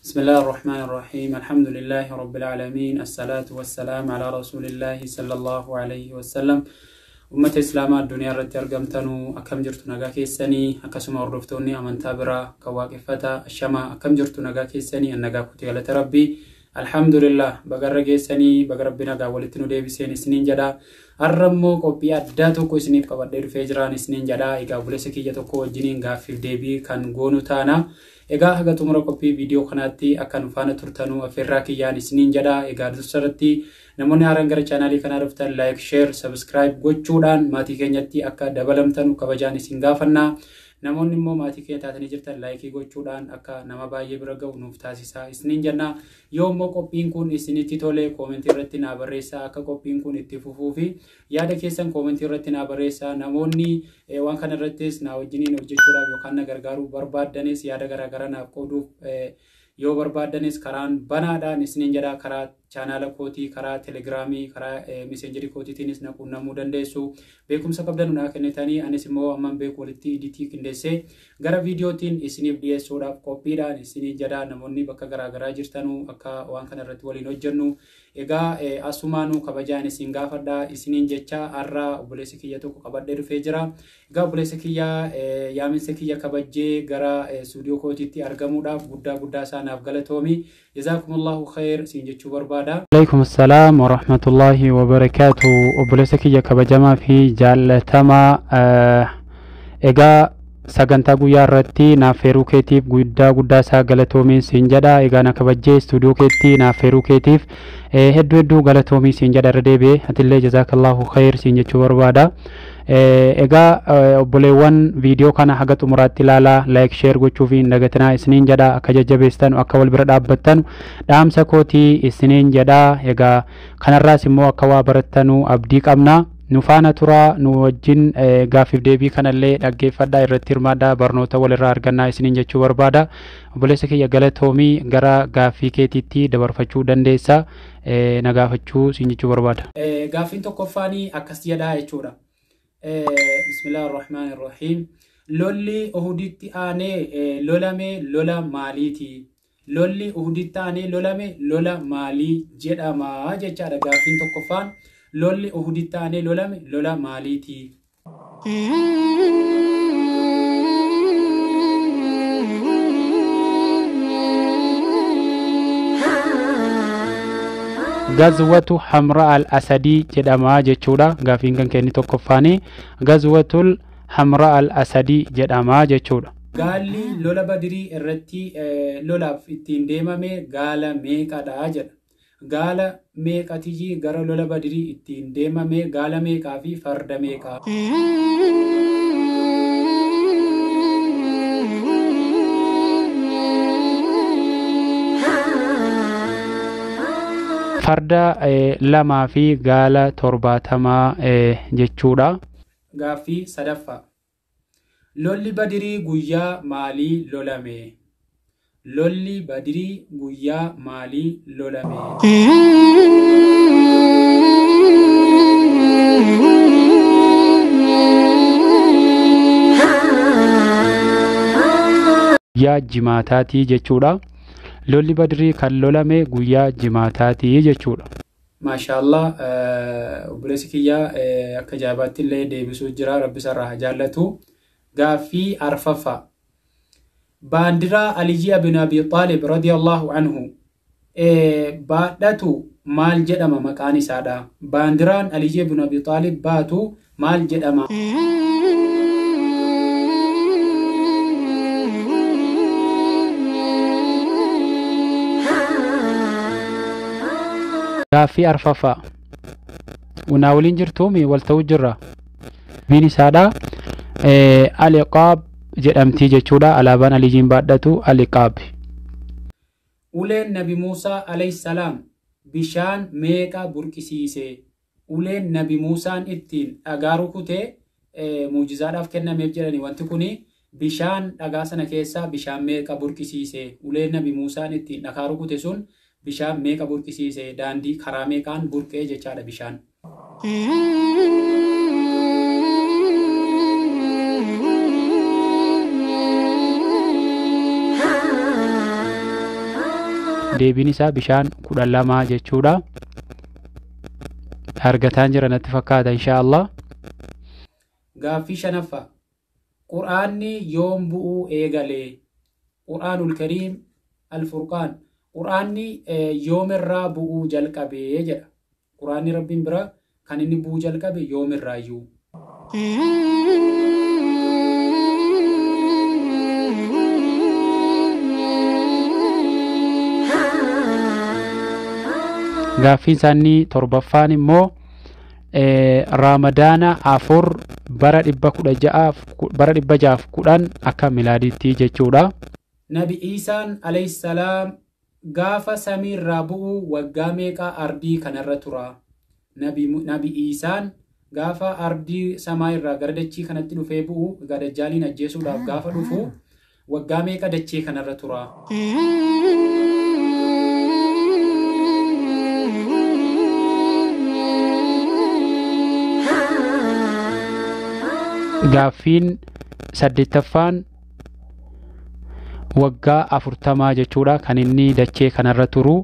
بسم الله الرحمن الرحيم الحمد لله رب العالمين الصلاة والسلام على رسول الله صلى الله عليه وسلم. Ummata Islaamaa addunyaa irratti argamtanuu, akkam jirtu? Nagaa keessanii? Akkasuma hordoftoonni amantaa biraa kan waaqeffata ashamaa, akkam jirtu? Nagaa keessanii? Nagaa kuti, galata Rabbii, alhamdulillah. Bagarra geessanii, baga Rabbi nagaa walitti nu deebiseen isiniin jedha. Har'a immoo qophii addaa tokko isiniif qabadhee dhufee jiraan isiniin jedha. Egaa obboleessa kiyya tokko wajjiniin gaaffiif deebii kan goonu taana. Egaa haga xumura qophii viidiyoo kanaatti akka nu faana turtanuu affeerraa kiyyaan isiniin jedha. Egaa dursarratti namoonni haaraan gara chaanaalii kanaa dhuftan like, share, subscribe gochuudhaan maatii keenyatti akka dabalamtanu kabajaan isin gaafanna. Namoonni immoo maatii keenya taatanii jirtan like gochuudhaan akka nama baay'ee bira ga'u nuuf taasisaa isiniin jenna. Yoo immoo qophiin kun isinitti tole, koomentii irratti naa barreessaa. Akka qophiin kun itti fufuu fi yaada keessan koomentii irratti naa barreessaa. Namoonni waan kana irrattis naa wajjiniin hojjechuudhaaf yookaan na gargaaruu barbaaddanis, yaada garaagaraa naaf qooduuf yoo barbaaddanis, karaan banaadhaan isiniin jedha. Karaa chaanaala kootii, karaa Telegiraamii, karaa Messengerii kootiitiinis na quunnamuu dandeessu. Beekumsa qabdan naa kennitanii, anis immoo amman beeku walitti editii qindeessee gara viidiyootiin isiniif dhiyeessuudhaaf qophiidhaan isiniin jedha. Namoonni bakka garaagaraa jirtanuu akka waan kana irratti waliin hojjennu egaa asumaanuu kabajaan isin gaafadha isiniin jecha. Har'a obboleessi kiyya tokko qabadhee dhufee jira. Egaa obboleessi kiyya yaaminsa kiyya kabajjee gara stuudiyoo kootiitti argamuudhaaf guddaa guddaa isaa naaf galatoomi. Jazaakumullahu khayr siin jechuu barbaada. Alaikum salaam wa rahmatullahi wa barakaatu. Obboleessa kiyya kabajamaa fi jaallatamaa, egaa sagantaa guyyaa irratti naaf feeruu keetiif guddaa guddaa isaa galatoomiin siin jedha. Egaa na kabajjee istuudiyoo keetti naaf feeruu keetiif hedduu hedduu galatoomii siin jedha. Irra deebi'ee atillee jazaakallahu khayr siin jechuu barbaada. Egaa obboleewwan, viidiyoo kana haga xumuraatti ilaalaa, like, share gochuu fi hin dagatinaa isiniin jedha. Akka jajjabeessan, akka wal bira dhaabbattan dhaamsa kootii isiniin jedha. Egaa kanarraas immoo akka waa barattanu abdii qabna. Nu faana turaa, nu wajjin gaaffiif deebii kanallee dhaggeeffadhaa, irratti hirmaadhaa, barnoota walirraa argannaa isiniin jechuu barbaada. Obboleessa kiyya, galatoomii. Gara gaaffii keetiitti dabarfachuu dandeessa, na gaafachuu siin jechuu barbaada. Gaaffiin tokkoffaanii akkas jedhaa jechuudha. Bismillaahi Rahmaani Rahiim. Lolli Uhuditti aanee lolame lola maaliiti? Lolli Uhuditti aanee lolame lola maalii jedhama jechaadha gaaffiin tokkoffaan. Lolli Uhuditti aanee lolame lola maaliiti? Gazwatu Hamra al Asadii jedhama jechuudha. Gaaffiin kan kenni tokkoffaanii Gazwatul Hamra al Asadii jedhama jechuudha. Gaalli lola Badirii irratti lolaaf ittiin deemame gaala meeqadha jedha. Gaala meeqatiyyi gara lola Badirii ittiin deemame? Gaala meeqaa fi farda meeqaa? Farda 2 fi gaala 70 jechuudha. Gaaffii sadaffaa. Lolli Badirii guyyaa maalii lolame? Lolli Badirii guyyaa maalii lolame? Guyyaa jimaataatii jechuudha. Lolli Badirii kan lolame guyyaa jimaataatii jechuudha. Maashaallah, obboleessi kiyya akka ajaa'ibaatti illee deebisuu jira, Rabbi isarraa haa jaallatu. Gaaffii arfaffaa. Baandiraa Aliyyi bin Abi Xaalib radiyallahu anhu baadhatu maal jedhama maqaan isaadha? Baandiraan Aliyyi bin Abi Xaalib baatu maal jedhama? Gaaffii arfaffaa. Naa waliin jirtuumi? Wal ta'uu jirra. Biin isaadha Aliqaab jedhamtii jechuudha. Alaabaan Aliyyiin baadhatu Aliqaab. Uleen Nabi Muusaa alayhi salaam bishaan meeqa burqisiise? Uleen Nabi Muusaan ittiin dhagaa rukutee muujizaadhaaf kennameef jedhani, wanti kuni bishaan dhagaa sana keessaa bishaan meeqa burqisiise? Uleen Nabi Muusaan ittiin dhagaa rukute sun bishaan meeqa burqisiise? Daandii karaa meeqaan burqee jechaadha bishaan? Deebiin isaa bishaan 12 jechuudha. Argataan jira natti fakkaata inshaallah. Gaaffii shanaffaa. Qur'aanni yoom bu'uu eegale? Qur'aanul Kariim Al-Furqaan. Qur'aanni yoomirraa bu'uu jalqabe jedha. Qur'aanni Rabbiin bira kan inni bu'uu jalqabe yoomirraayyuu? Gaaffiin isaanii torbaffaan immoo Raamadaana 4 bara 610 akka milaadiitti jechuudha. Nabi Iisaan alayhi salaam gaafa samiirraa bu'u waggaa meeqa ardii kanarra tura? Nabi Iisaan gaafa ardii samaa irraa gara dachii kanatti dhufee bu'u, egaa dajjaaliin ajjeesuudhaaf gaafa dhufu waggaa meeqa dachee kanarra tura? Gaaffiin saddeettaffaan waggaa 40 jechuudha kan inni dachee kanarra turu.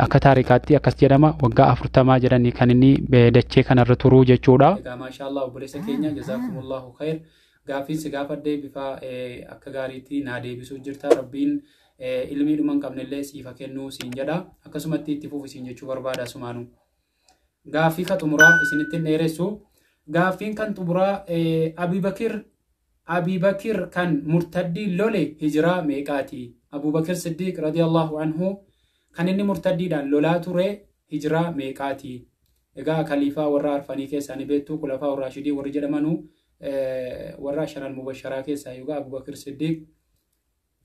Akka taarikaatti akkas jedhama, waggaa 40 jedhanii kan inni dachee kanarra turu jechuudha. Egaa maashaallah obboleessa keenya jazaakumullahu khair. Gaaffiin si gaafadhee bifa akka gaariitti naa deebisuu jirta. Rabbiin ilmii dhuma hin qabnellee siifa kennuu siin jedha. Akkasumatti itti fufi siin jechuu barbaada sumaanuu. Gaaffii ka xumuraa isinitti hin dheeressu. Gaaffiin kan xumuraa Abibakir kan murtaddii lole hijiraa meeqaati? Abubakir Siddiq radiyallahu anhu kan inni murtaddiidhaan lolaa ture hijiraa meeqaati? Egaa kaliifaa warra arfanii keessaa ni beektu, kulafaa raashidii warri jedhamanu warra shanan mubasharaa keessaa yookaan Abubakir Siddiq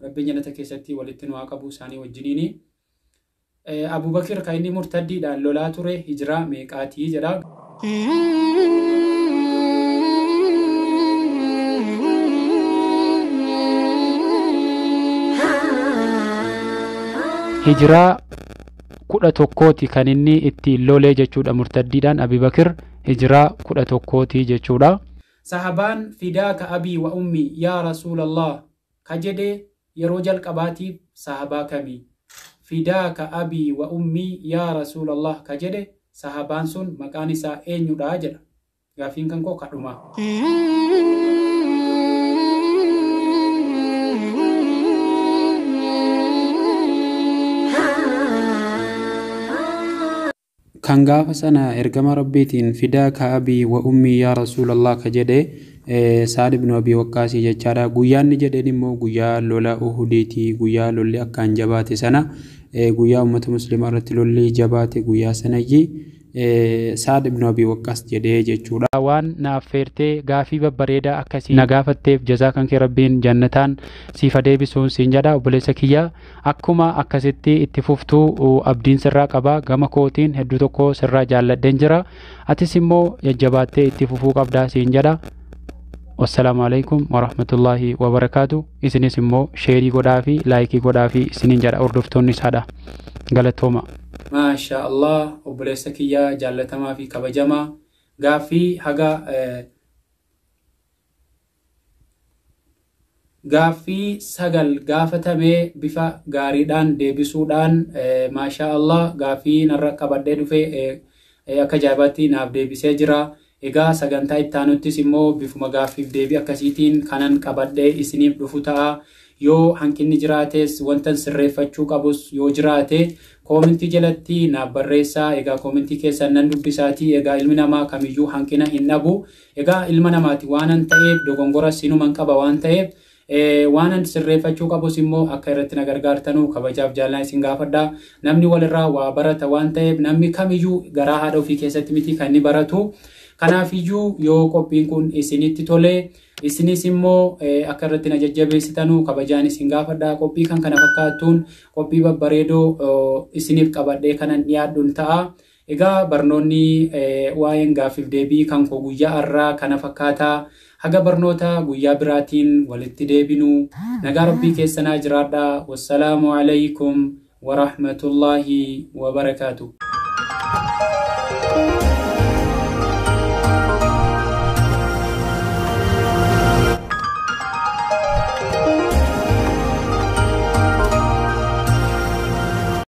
Rabbiin jannata keessatti walitti nu haa qabu isaanii wajjiniini. Abubakir kan inni murtaddiidhaan lolaa ture hijiraa meeqaati jedha. Hijiraa 11ti kan inni itti lolee jechuudha murtaddiidhaan Abibakir hijiraa 11ti jechuudha. Sahabaan fidaaka abii wa ummi yaa Rasuulallah ka jedhe yeroo jalqabaatiif sahabaa kamii? Fidaaka abii wa ummi yaa Rasuulallah ka jedhe sahabaan sun maqaan isaa eenyudha jedha. Gaaffiin kan koo kadhuma. Kan gaafa sana ergama Rabbiitiin fidaaka abii wa ummii yaa Rasuulallah ka jedhe Sa'ad ibn Abi Waqqaasii jechaadha. Guyyaan inni jedheen immoo guyyaa lola Uhudiiti. Guyyaa lolli akkaan jabaate sana, guyyaa uummata musliimaa irratti lolli jabaate guyyaa sanayyi Sa'ad ibn Abi Waqqaas jedhee jechuudha. Waan na affeertee gaafii babbareedaa akkasii na gaafatteef jazaa kan kee Rabbiin jannataan siif deebisuun siin jedha obboleessa kiyya. Akkuma akkasitti itti fuftuu abdiin sirraa qaba. Gama kootiin hedduu tokko sirraa jaalladheen jira. Atis immoo jajjabaattee itti fufuu qabdaa siin jedha. Wassalaamu alaikum warahmatullaahi wabarakaatu. Isinis immoo sheerii godhaa fi laayikii godhaa fi isiniin jedha hordoftoonni isaadha. Galatooma. Maasha Allah obboleessa kiyya jaallatamaa fi kabajamaa gaaffii haga gaaffii 9 gaafatamee bifa gaariidhaan deebisuudhaan maasha Allah gaaffii narra qabadhee dhufe akka ajaa'ibaatti naaf deebisee jira. Egaa sagantaa itti aanuttis immoo bifuma gaaffiif deebii akkasiitiin kanan qabadhee isiniif dhufu ta'a. Yoo hanqinni jiraates wantan sirreeffachuu qabus yoo jiraate koomentii jalatti naaf barreessaa. Egaa koomentii keessan nan dubbisaatii. Egaa ilmi namaa kamiyyuu hanqina hin dhabu. Egaa ilma namaati waanan ta'eef dogongora sinuman qaba waan ta'eef waanan sirreeffachuu qabus immoo akka irratti na gargaartanuu kabajaaf jaalala isin gaafadha. Namni walirraa waa barata waan ta'eef namni kamiyyuu garaa haadha ofii keessatti miti kan inni baratu. Kanaafiyyuu yoo qophiin kun isinitti tole isinis immoo akka irratti na jajjabeessitanuu kabajaan isin gaafadha. Qophii kan kana fakkaattuun qophii babbareedoo isiniif qabadhee kanan dhiyaadhuun ta'a. Egaa barnoonni waa'een gaaffiif deebii kan koo guyyaa har'aa kana fakkaataa. Haga barnoota guyyaa biraatiin walitti deebinu nagaa Rabbii keessanaa jiraadhaa. Wassalaamu alaikum warahmatullaahi wabarakaatu.